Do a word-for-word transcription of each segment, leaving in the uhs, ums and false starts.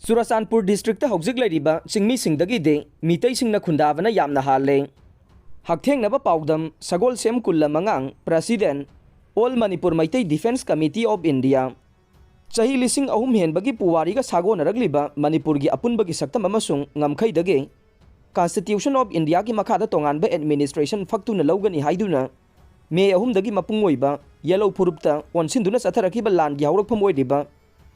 Churachandpur district ꯍꯧꯖꯤꯛ ꯂꯩꯔꯤꯕ ꯆꯤꯡꯃꯤꯁꯤꯡꯗꯒꯤꯗꯤ ꯃꯤꯇꯩꯁꯤꯡꯅ ꯈꯨꯟꯗꯥꯕꯅ ꯌꯥꯝꯅ ꯍꯥꯜꯂꯦ꯫ ꯍꯛꯊꯦꯡꯅꯕ ꯄꯥꯎꯗꯝ, ꯁꯒꯣꯜꯁꯦꯝ ꯀꯨꯜꯂ ꯃꯉꯥꯡ, president, all Manipur Meitei defence committee of India. ꯆꯍꯤ ꯂꯤꯁꯤꯡ ꯑꯍꯨꯝ ꯍꯦꯟꯕꯒꯤ ꯄꯨꯋꯥꯔꯤꯒ ꯁꯥꯒꯣꯟꯅꯔꯛꯂꯤꯕ ꯃꯅꯤꯄꯨꯔꯒꯤ ꯑꯄꯨꯟꯕꯒꯤ ꯁꯛꯇꯝ ꯑꯃꯁꯨꯡ ꯉꯝꯈꯩꯗꯒꯤ Constitution of Indiaꯒꯤ ꯃꯈꯥꯗ ꯇꯣꯉꯥꯟꯕ ꯑꯦꯗꯃꯤꯅꯤꯁꯇ꯭ꯔꯦꯁꯟ ꯐꯛꯇꯨꯅ ꯂꯧꯒꯅꯤ ꯍꯥꯏꯗꯨꯅ ꯃꯦ ꯑꯍꯨꯝꯗꯒꯤ ꯃꯄꯨꯡ ꯑꯣꯏꯕ ꯌꯦꯜꯂꯧ ꯐꯨꯔꯨꯞꯇ ꯑꯣꯟꯁꯤꯟꯗꯨꯅ ꯆꯠꯊꯔꯛꯈꯤꯕ ꯂꯥꯟꯒꯤ ꯍꯧꯔꯛꯐꯝ ꯑꯣꯏꯔꯤꯕ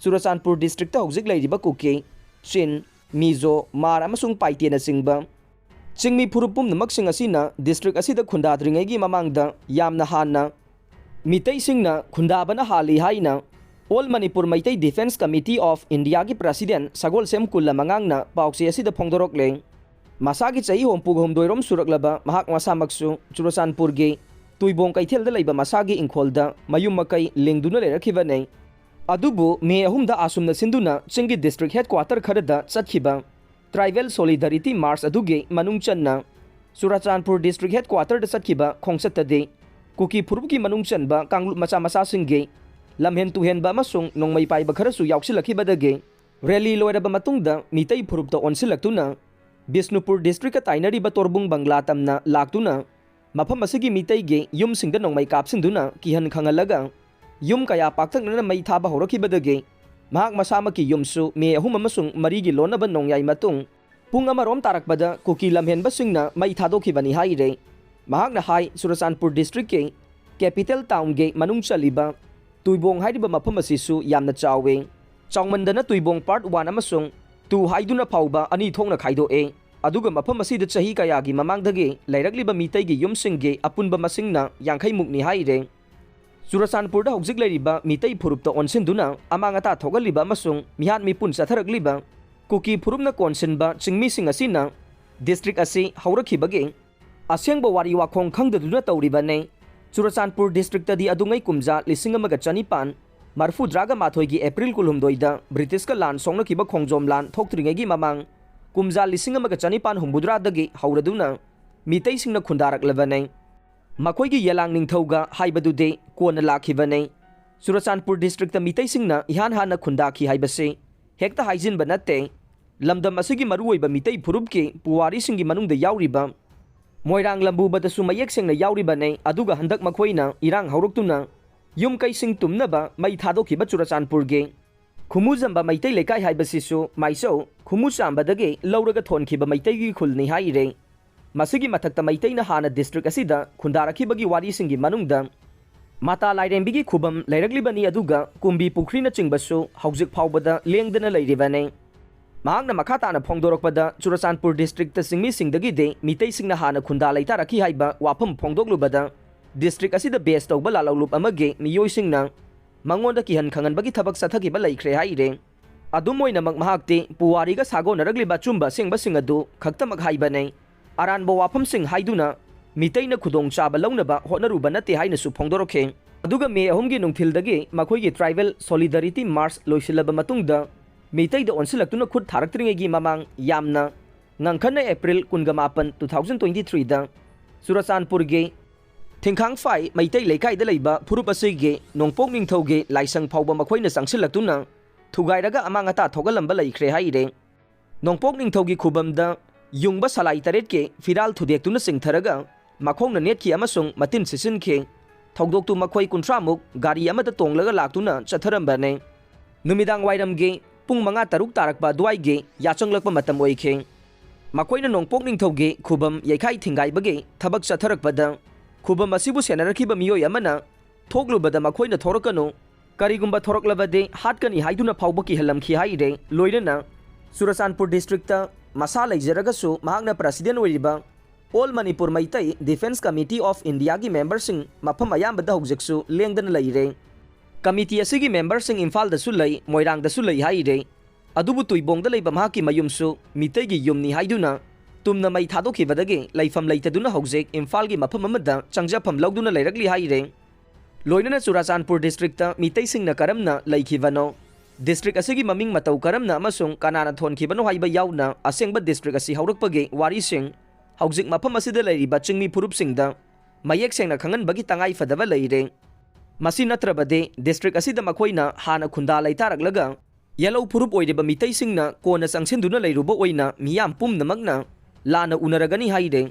ꯆꯨꯔꯆꯥꯟꯄꯨꯔ ꯗꯤꯁꯇ꯭ꯔꯤꯛꯇ ꯍꯧꯖꯤꯛ ꯂꯩꯔꯤꯕ ꯀꯨꯀꯤ, ꯆꯤꯟ, ꯃꯤꯖꯣ, ꯃꯥꯔ ꯑꯃꯁꯨꯡ ꯄꯥꯏꯇꯦꯅꯆꯤꯡꯕ ꯆꯤꯡꯃꯤ ꯐꯨꯔꯨꯞ ꯄꯨꯝꯅꯃꯛꯁꯤꯡ ꯑꯁꯤꯅ ꯗꯤꯁꯇ꯭ꯔꯤꯛ ꯑꯁꯤꯗ ꯈꯨꯟꯗꯥꯗ꯭ꯔꯤꯉꯩꯒꯤ ꯃꯃꯥꯡꯗ ꯌꯥꯝꯅ ꯍꯥꯟꯅ ꯃꯤꯇꯩꯁꯤꯡꯅ ꯈꯨꯟꯗꯥꯕꯅ ꯍꯥꯜꯂꯤ ꯍꯥꯏꯅ all Manipur Meitei defence committee of ꯏꯟꯗꯤꯌꯥꯒꯤ ꯄ꯭ꯔꯁꯤꯗꯦꯟ ꯁꯒꯣꯜꯁꯦꯝ ꯀꯨꯜꯂ ꯃꯉꯥꯡꯅ ꯄꯥꯎꯆꯦ ꯑꯁꯤꯗ ꯐꯣꯡꯗꯣꯔꯛꯂꯦ꯫ ꯃꯁꯥꯒꯤ ꯆꯍꯤ ꯍꯨꯝꯐꯨꯒ ꯍꯨꯝꯗꯣꯏꯔꯣꯝ ꯁꯨꯔꯛꯂꯕ ꯃꯍꯥꯛ ꯃꯁꯥꯃꯛꯁꯨ ꯆꯨꯔꯆꯥꯟꯄꯨꯔꯒꯤ ꯇꯨꯏꯕꯣꯡ ꯀꯩꯊꯦꯜꯗ ꯂꯩꯕ ꯃꯁꯥꯒꯤ ꯏꯪꯈꯣꯜꯗ ꯃꯌꯨꯝ ꯃꯀꯩ ꯂꯤꯡꯗꯨꯅ ꯂꯩꯔꯛꯈꯤꯕꯅꯤ꯫ ꯑꯗꯨꯕꯨ ꯃꯦ ꯑꯍꯨꯝꯗ ꯑꯁꯨꯝꯅ ꯁꯤꯟꯗꯨꯅ ꯆꯤꯡꯒꯤ ꯗꯤꯁꯇ꯭ꯔꯤꯛ ꯍꯦꯗꯀ꯭ꯋꯥꯇꯔ ꯈꯔꯗ ꯆꯠꯈꯤꯕ ꯇ꯭ꯔꯥꯏꯕꯦꯜ ꯁꯣꯂꯤꯗꯥꯔꯤꯇꯤ ꯃꯥꯔꯆ ꯑꯗꯨꯒꯤ ꯃꯅꯨꯡ ꯆꯟꯅ ꯆꯨꯔꯆꯥꯟꯄꯨꯔ ꯗꯤꯁꯇ꯭ꯔꯤꯛ ꯍꯦꯗꯀ꯭ꯋꯥꯇꯔꯗ ꯆꯠꯈꯤꯕ ꯈꯣꯡꯆꯠꯇꯗꯤ ꯀꯨꯀꯤ ꯐꯨꯔꯨꯞꯀꯤ ꯃꯅꯨꯡ ꯆꯟꯕ ꯀꯥꯡꯂꯨꯞ ꯃꯆꯥ ꯃꯆꯥꯁꯤꯡꯒꯤ ꯂꯝꯍꯦꯟ ꯇꯨꯍꯦꯟꯕ ꯑꯃꯁꯨꯡ ꯅꯣꯡꯃꯩ ꯄꯥꯏꯕ ꯈꯔꯁꯨ ꯌꯥꯎꯁꯤꯜꯂꯛꯈꯤꯕꯗꯒꯤ ꯔꯦꯂꯤ ꯂꯣꯏꯔꯕ ꯃꯇꯨꯡꯗ ꯃꯤꯇꯩ ꯐꯨꯔꯨꯞꯇ ꯑꯣꯟꯁꯤꯜꯂꯛꯇꯨꯅ ꯕꯤꯁꯅꯨꯄꯨꯔ ꯗꯤꯁꯇ꯭ꯔꯤꯛꯀ ꯇꯥꯏꯅꯔꯤꯕ ꯇꯣꯔꯕꯨꯡ ꯕꯪꯒ꯭ꯂꯥ ꯇꯝꯅ ꯂꯥꯛꯇꯨꯅ ꯃꯐꯝ ꯑꯁꯤꯒꯤ ꯃꯤꯇꯩꯒꯤ ꯌꯨꯝꯁꯤꯡꯗ ꯅꯣꯡꯃꯩ ꯀꯥꯞꯁꯤꯟꯗꯨꯅ ꯀꯤꯍꯟ ꯈꯪꯍꯜꯂꯒ ꯌꯨꯝ ꯀꯌꯥ ꯄꯥꯛꯇꯛꯅꯅ ꯃꯩ ꯊꯥꯕ ꯍꯧꯔꯛꯈꯤꯕꯗꯒꯤ ꯃꯍꯥꯛ ꯃꯁꯥꯃꯛꯀꯤ ꯌꯨꯝꯁꯨ ꯃꯦ ꯑꯍꯨꯝ ꯑꯃꯁꯨꯡ ꯃꯔꯤꯒꯤ ꯂꯣꯟꯅꯕ ꯅꯣꯡꯌꯥꯏ ꯃꯇꯨꯡ ꯄꯨꯡ ꯑꯃꯔꯣꯝ ꯇꯥꯔꯛꯄꯗ ꯀꯨꯀꯤ ꯂꯝꯍꯦꯟꯕꯁꯤꯡꯅ ꯃꯩ ꯊꯥꯗꯣꯛꯈꯤꯕꯅꯤ ꯍꯥꯏꯔꯦ꯫ ꯃꯍꯥꯛꯅ ꯍꯥꯏ, ꯆꯨꯔꯆꯥꯟꯄꯨꯔ ꯗꯤꯁꯇ꯭ꯔꯤꯛꯀꯤ ꯀꯦꯄꯤꯇꯦꯜ ꯇꯥꯎꯟꯒꯤ ꯃꯅꯨꯡ ꯆꯜꯂꯤꯕ ꯇꯨꯏꯕꯣꯡ ꯍꯥꯏꯔꯤꯕ ꯃꯐꯝ ꯑꯁꯤꯁꯨ ꯌꯥꯝꯅ ꯆꯥꯎꯋꯤ꯫ ꯆꯥꯎꯃꯟꯗꯅ ꯇꯨꯏꯕꯣꯡ ꯄꯥꯔꯠ ꯋꯥꯟ ꯑꯃꯁꯨꯡ ꯇꯨ ꯍꯥꯏꯗꯨꯅ ꯐꯥꯎꯕ ꯑꯅꯤ ꯊꯣꯛꯅ ꯈꯥꯏꯗꯣꯛꯑꯦ꯫ ꯑꯗꯨꯒ ꯃꯐꯝ ꯑꯁꯤꯗ ꯆꯍꯤ ꯀꯌꯥꯒꯤ ꯃꯃꯥꯡꯗꯒꯤ ꯂꯩꯔꯛꯂꯤꯕ ꯃꯤꯇꯩꯒꯤ ꯌꯨꯝꯁꯤꯡꯒꯤ ꯑꯄꯨꯟꯕ ꯃꯁꯤꯡꯅ ꯌꯥꯡꯈꯩ ꯃꯨꯛꯅꯤ ꯍꯥꯏꯔꯦ꯫ ꯆꯨꯔꯆꯥꯟꯄꯨꯔꯗ ꯍꯧꯖꯤꯛ ꯂꯩꯔꯤꯕ ꯃꯤꯇꯩ ꯐꯨꯔꯨꯞꯇ ꯑꯣꯟꯁꯤꯟꯗꯨꯅ ꯑꯃꯥꯡ ꯑꯇꯥ ꯊꯣꯛꯍꯜꯂꯤꯕ ꯑꯃꯁꯨꯡ ꯃꯤꯍꯥꯠ ꯃꯤꯄꯨꯟ ꯆꯠꯊꯔꯛꯂꯤꯕ ꯀꯨꯀꯤ ꯐꯨꯔꯨꯞꯅ ꯀꯣꯟꯁꯤꯟꯕ ꯆꯤꯡꯃꯤꯁꯤꯡ ꯑꯁꯤꯅ ꯗꯤꯁꯇ꯭ꯔꯤꯛ ꯑꯁꯤ ꯍꯧꯔꯛꯈꯤꯕꯒꯤ ꯑꯁꯦꯡꯕ ꯋꯥꯔꯤ ꯋꯥꯈꯣꯡ ꯈꯪꯗꯗꯨꯅ ꯇꯧꯔꯤꯕꯅꯤ꯫ ꯆꯨꯔꯆꯥꯟꯄꯨꯔ ꯗꯤꯁꯇ꯭ꯔꯤꯛꯇꯗꯤ ꯑꯗꯨꯉꯩ ꯀꯨꯝꯖꯥ ꯂꯤꯁꯤꯡ ꯑꯃꯒ ꯆꯅꯤꯄꯥꯟ ꯃꯔꯐꯨꯇꯔꯥꯒ ꯃꯥꯊꯣꯏꯒꯤ ꯑꯦꯄ꯭ꯔꯤꯜ ꯀꯨꯜꯍꯨꯝꯗꯣꯏꯗ ꯕ꯭ꯔꯤꯇꯤꯁꯀ ꯂꯥꯟ ꯁꯣꯛꯅꯈꯤꯕ ꯈꯣꯡꯖꯣꯝ ꯂꯥꯟ ꯊꯣꯛꯇ꯭ꯔꯤꯉꯩꯒꯤ ꯃꯃꯥꯡ ꯀꯨꯝꯖꯥ ꯂꯤꯁꯤꯡ ꯑꯃꯒ ꯆꯅꯤꯄꯥꯟ ꯍꯨꯝꯐꯨꯇꯔꯥꯗꯒꯤ ꯍꯧꯔꯗꯨꯅ ꯃꯤꯇꯩꯁꯤꯡꯅ ꯈꯨꯟꯗꯥꯔꯛꯂꯕꯅꯤ꯫ ꯃꯈꯣꯏꯒꯤ ꯌꯦꯂꯥꯡ ꯅꯤꯡꯊꯧꯒ ꯍꯥꯏꯕꯗꯨꯗꯤ ꯀꯣꯟꯅ ꯂꯥꯛꯈꯤꯕꯅꯤ꯫ ꯆꯨꯔꯆꯥꯟꯄꯨꯔ ꯗꯤꯁꯇ꯭ꯔꯤꯛꯇ ꯃꯤꯇꯩꯁꯤꯡꯅ ꯏꯍꯥꯟ ꯍꯥꯟꯅ ꯈꯨꯟꯗꯥꯈꯤ ꯍꯥꯏꯕꯁꯤ ꯍꯦꯛꯇ ꯍꯥꯏꯖꯤꯟꯕ ꯅꯠꯇꯦ꯫ ꯂꯝꯗꯝ ꯑꯁꯤꯒꯤ ꯃꯔꯨꯑꯣꯏꯕ ꯃꯤꯇꯩ ꯐꯨꯔꯨꯞꯀꯤ ꯄꯨꯋꯥꯔꯤꯁꯤꯡꯒꯤ ꯃꯅꯨꯡꯗ ꯌꯥꯎꯔꯤꯕ ꯃꯣꯏꯔꯥꯡ ꯂꯝꯕꯨꯕꯗꯁꯨ ꯃꯌꯦꯛ ꯁꯦꯡꯅ ꯌꯥꯎꯔꯤꯕꯅꯦ꯫ ꯑꯗꯨꯒ ꯍꯟꯗꯛ ꯃꯈꯣꯏꯅ ꯏꯔꯥꯡ ꯍꯧꯔꯛꯇꯨꯅ ꯌꯨꯝ ꯀꯩꯁꯤꯡ ꯇꯨꯝꯅꯕ ꯃꯩ ꯊꯥꯗꯣꯛꯈꯤꯕ ꯆꯨꯔꯆꯥꯟꯄꯨꯔꯒꯤ ꯈꯨꯃꯨꯖꯝꯕ ꯃꯩꯇꯩ ꯂꯩꯀꯥꯏ ꯍꯥꯏꯕꯁꯤꯁꯨ ꯃꯥꯏꯆꯧ ꯈꯨꯃꯨ ꯆꯥꯝꯕꯗꯒꯤ ꯂꯧꯔꯒ ꯊꯣꯟꯈꯤꯕ ꯃꯩꯇꯩꯒꯤ ꯈꯨꯜꯅꯤ ꯍꯥꯏꯔꯦ꯫ ꯃꯁꯤꯒꯤ ꯃꯊꯛꯇ ꯃꯩꯇꯩꯅ ꯍꯥꯟꯅ ꯗꯤꯁꯇ꯭ꯔꯤꯛ ꯑꯁꯤꯗ ꯈꯨꯟꯗꯥꯔꯛꯈꯤꯕꯒꯤ ꯋꯥꯔꯤꯁꯤꯡꯒꯤ ꯃꯅꯨꯡꯗ ꯃꯥꯇꯥ ꯂꯥꯏꯔꯦꯝꯕꯤꯒꯤ ꯈꯨꯕꯝ ꯂꯩꯔꯛꯂꯤꯕꯅꯤ, ꯑꯗꯨꯒ ꯀꯨꯝꯕꯤ ꯄꯨꯈ꯭ꯔꯤꯅꯆꯤꯡꯕꯁꯨ ꯍꯧꯖꯤꯛ ꯐꯥꯎꯕꯗ ꯂꯦꯡꯗꯅ ꯂꯩꯔꯤꯕꯅꯤ꯫ ꯃꯍꯥꯛꯅ ꯃꯈꯥ ꯇꯥꯅ ꯐꯣꯡꯗꯣꯔꯛꯄꯗ, ꯆꯨꯔꯆꯥꯟꯄꯨꯔ ꯗꯤꯁꯇ꯭ꯔꯤꯛꯇ ꯆꯤꯡꯃꯤꯁꯤꯡꯗꯒꯤꯗꯤ ꯃꯤꯇꯩꯁꯤꯡꯅ ꯍꯥꯟꯅ ꯈꯨꯟꯗꯥ ꯂꯩꯇꯥꯔꯛꯈꯤ ꯍꯥꯏꯕ ꯋꯥꯐꯝ ꯐꯣꯡꯗꯣꯛꯂꯨꯕꯗ, ꯗꯤꯁꯇ꯭ꯔꯤꯛ ꯑꯁꯤꯗ ꯕꯦꯁ ꯇꯧꯕ ꯂꯥꯂꯧꯂꯨꯞ ꯑꯃꯒꯤ ꯃꯤꯑꯣꯏꯁꯤꯡꯅ ꯃꯉꯣꯟꯗ ꯀꯤꯍꯟ ꯈꯪꯍꯟꯕꯒꯤ ꯊꯕꯛ ꯆꯠꯊꯈꯤꯕ ꯂꯩꯈ꯭ꯔꯦ ꯍꯥꯏꯔꯦ꯫ ꯑꯗꯨꯝ ꯑꯣꯏꯅꯃꯛ, ꯃꯍꯥꯛꯇꯤ ꯄꯨꯋꯥꯔꯤꯒ ꯁꯥꯒꯣꯟꯅꯔꯛꯂꯤꯕ ꯑꯆꯨꯝꯕ ꯑꯁꯦꯡꯕꯁꯤꯡ ꯑꯗꯨ ꯈꯛꯇꯃꯛ ꯍꯥꯏꯕꯅꯤ꯫ ꯑꯔꯥꯟꯕ ꯋꯥꯐꯝꯁꯤꯡ ꯍꯥꯏꯗꯨꯅ ꯃꯤꯇꯩꯅ ꯈꯨꯗꯣꯡꯆꯥꯕ ꯂꯧꯅꯕ ꯍꯣꯠꯅꯔꯨꯕ ꯅꯠꯇꯦ ꯍꯥꯏꯅꯁꯨ ꯐꯣꯡꯗꯣꯔꯛꯈꯤ꯫ ꯑꯗꯨꯒ ꯃꯦ ꯑꯍꯨꯝꯒꯤ ꯅꯨꯡꯊꯤꯜꯗꯒꯤ ꯃꯈꯣꯏꯒꯤ ꯇ꯭ꯔꯥꯏꯕꯦꯜ ꯁꯣꯂꯤꯗꯥꯔꯤꯇꯤ ꯃꯥꯔꯆ ꯂꯣꯏꯁꯤꯜꯂꯕ ꯃꯇꯨꯡꯗ, ꯃꯤꯇꯩꯗ ꯑꯣꯟꯁꯤꯜꯂꯛꯇꯨꯅ ꯈꯨꯠ ꯊꯥꯔꯛꯇ꯭ꯔꯤꯉꯩꯒꯤ ꯃꯃꯥꯡ, ꯌꯥꯝꯅ ꯉꯟꯈꯠꯅ ꯑꯦꯄ꯭ꯔꯤꯜ ꯀꯨꯟꯒ ꯃꯥꯄꯟ, two thousand twenty-threeꯗ ꯆꯨꯔꯆꯥꯟꯄꯨꯔꯒꯤ ꯊꯤꯡꯈꯥꯡꯐꯥꯏ ꯃꯩꯇꯩ ꯂꯩꯀꯥꯏꯗ ꯂꯩꯕ ꯐꯨꯔꯨꯞ ꯑꯁꯤꯒꯤ ꯅꯣꯡꯄꯣꯛ ꯅꯤꯡꯊꯧꯒꯤ ꯂꯥꯏꯁꯪ ꯐꯥꯎꯕ ꯃꯈꯣꯏꯅ ꯆꯪꯁꯤꯜꯂꯛꯇꯨꯅ ꯊꯨꯒꯥꯏꯔꯒ ꯑꯃꯥꯡ ꯑꯇꯥ ꯊꯣꯛꯍꯜꯂꯝꯕ ꯂꯩꯈ꯭ꯔꯦ ꯍꯥꯏꯔꯦ꯫ ꯅꯣꯡꯄꯣꯛ ꯅꯤꯡꯊꯧꯒꯤ ꯈꯨꯕꯝꯗ ꯌꯨꯡꯕ ꯁꯂꯥꯏ ꯇꯔꯦꯠꯀꯤ ꯐꯤꯔꯥꯜ ꯊꯨꯗꯦꯛꯇꯨꯅ ꯆꯤꯡꯊꯔꯒ ꯃꯈꯣꯡꯅ ꯅꯦꯠꯈꯤ ꯑꯃꯁꯨꯡ ꯃꯇꯤꯟ ꯁꯤꯠꯆꯤꯟꯈꯤ꯫ ꯊꯧꯗꯣꯛꯇꯨ ꯃꯈꯣꯏ ꯀꯨꯟꯊ꯭ꯔꯥꯃꯨꯛ ꯒꯥꯔꯤ ꯑꯃꯗ ꯇꯣꯡꯂꯒ ꯂꯥꯛꯇꯨꯅ ꯆꯠꯊꯔꯝꯕꯅꯤ꯫ ꯅꯨꯃꯤꯗꯥꯡ ꯋꯥꯏꯔꯝꯒꯤ ꯄꯨꯡ ꯃꯉꯥ ꯇꯔꯨꯛ ꯇꯥꯔꯛꯄ ꯑꯗꯨꯋꯥꯏꯒꯤ ꯌꯥꯆꯪꯂꯛꯄ ꯃꯇꯝ ꯑꯣꯏꯈꯤ꯫ ꯃꯈꯣꯏꯅ ꯅꯣꯡꯄꯣꯛ ꯅꯤꯡꯊꯧꯒꯤ ꯈꯨꯕꯝ ꯌꯩꯈꯥꯏ ꯊꯤꯡꯒꯥꯏꯕꯒꯤ ꯊꯕꯛ ꯆꯠꯊꯔꯛꯄꯗ, ꯈꯨꯕꯝ ꯑꯁꯤꯕꯨ ꯁꯦꯟꯅꯔꯛꯈꯤꯕ ꯃꯤꯑꯣꯏ ꯑꯃꯅ ꯊꯣꯛꯂꯨꯕꯗ ꯃꯈꯣꯏꯅ ꯊꯣꯔꯛꯀꯅꯨ, ꯀꯔꯤꯒꯨꯝꯕ ꯊꯣꯔꯛꯂꯕꯗꯤ ꯍꯥꯠꯀꯅꯤ ꯍꯥꯏꯗꯨꯅ ꯐꯥꯎꯕ ꯀꯤꯍꯜꯂꯝꯈꯤ ꯍꯥꯏꯔꯦ꯫ ꯂꯣꯏꯅꯅ ꯆꯨꯔꯆꯥꯟꯄꯨꯔ ꯗꯤꯁꯇ꯭ꯔꯤꯛꯇ ꯃꯁꯥ ꯂꯩꯖꯔꯒꯁꯨ ꯃꯍꯥꯛꯅ ꯄ꯭ꯔꯁꯤꯗꯦꯟ ꯑꯣꯏꯔꯤꯕ all Manipur Meitei defence committee of ꯏꯟꯗꯤꯌꯥꯒꯤ ꯃꯦꯝꯕꯔꯁꯤꯡ ꯃꯐꯝ ꯑꯌꯥꯝꯕꯗ ꯍꯧꯖꯤꯛꯁꯨ ꯂꯦꯡꯗꯅ ꯂꯩꯔꯦ꯫ ꯀꯃꯤꯇꯤ ꯑꯁꯤꯒꯤ ꯃꯦꯝꯕꯔꯁꯤꯡ ꯏꯝꯐꯥꯜꯗꯁꯨ ꯂꯩ, ꯃꯣꯏꯔꯥꯡꯗꯁꯨ ꯂꯩ ꯍꯥꯏꯔꯦ꯫ ꯑꯗꯨꯕꯨ ꯇꯨꯏꯕꯣꯡꯗ ꯂꯩꯕ ꯃꯍꯥꯛꯀꯤ ꯃꯌꯨꯝꯁꯨ ꯃꯤꯇꯩꯒꯤ ꯌꯨꯝꯅꯤ ꯍꯥꯏꯗꯨꯅ ꯇꯨꯝꯅ ꯃꯩ ꯊꯥꯗꯣꯛꯈꯤꯕꯗꯒꯤ ꯂꯩꯐꯝ ꯂꯩꯇꯗꯨꯅ ꯍꯧꯖꯤꯛ ꯏꯝꯐꯥꯜꯒꯤ ꯃꯐꯝ ꯑꯃꯗ ꯆꯪꯖꯐꯝ ꯂꯧꯗꯨꯅ ꯂꯩꯔꯛꯂꯤ ꯍꯥꯏꯔꯦ꯫ ꯂꯣꯏꯅꯅ ꯆꯨꯔꯥꯆꯥꯟꯄꯨꯔ ꯗꯤꯁꯇ꯭ꯔꯤꯛꯇ ꯃꯤꯇꯩꯁꯤꯡꯅ ꯀꯔꯝꯅ ꯂꯩꯈꯤꯕꯅꯣ, ꯗꯤꯁꯇ꯭ꯔꯤꯛ ꯑꯁꯤꯒꯤ ꯃꯃꯤꯡ ꯃꯇꯧ ꯀꯔꯝꯅ ꯑꯃꯁꯨꯡ ꯀꯅꯥꯅ ꯊꯣꯟꯈꯤꯕꯅꯣ ꯍꯥꯏꯕ ꯌꯥꯎꯅ ꯑꯁꯦꯡꯕ ꯗꯤꯁꯇ꯭ꯔꯤꯛ ꯑꯁꯤ ꯍꯧꯔꯛꯄꯒꯤ ꯋꯥꯔꯤꯁꯤꯡ ꯍꯧꯖꯤꯛ ꯃꯐꯝ ꯑꯁꯤꯗ ꯂꯩꯔꯤꯕ ꯆꯤꯡꯃꯤ ꯐꯨꯔꯨꯞꯁꯤꯡꯗ ꯃꯌꯦꯛ ꯁꯦꯡꯅ ꯈꯪꯍꯟꯕꯒꯤ ꯇꯉꯥꯏ ꯐꯗꯕ ꯂꯩꯔꯦ꯫ ꯃꯁꯤ ꯅꯠꯇ꯭ꯔꯕꯗꯤ ꯗꯤꯁꯇ꯭ꯔꯤꯛ ꯑꯁꯤꯗ ꯃꯈꯣꯏꯅ ꯍꯥꯟꯅ ꯈꯨꯟꯗꯥ ꯂꯩꯇꯥꯔꯛꯂꯒ ꯌꯦꯜꯂꯧ ꯐꯨꯔꯨꯞ ꯑꯣꯏꯔꯤꯕ ꯃꯤꯇꯩꯁꯤꯡꯅ ꯀꯣꯟꯅ ꯆꯪꯁꯤꯟꯗꯨꯅ ꯂꯩꯔꯨꯕ ꯑꯣꯏꯅ ꯃꯤꯌꯥꯝ ꯄꯨꯝꯅꯃꯛꯅ ꯂꯥꯟꯅ ꯎꯅꯔꯒꯅꯤ ꯍꯥꯏꯔꯦ꯫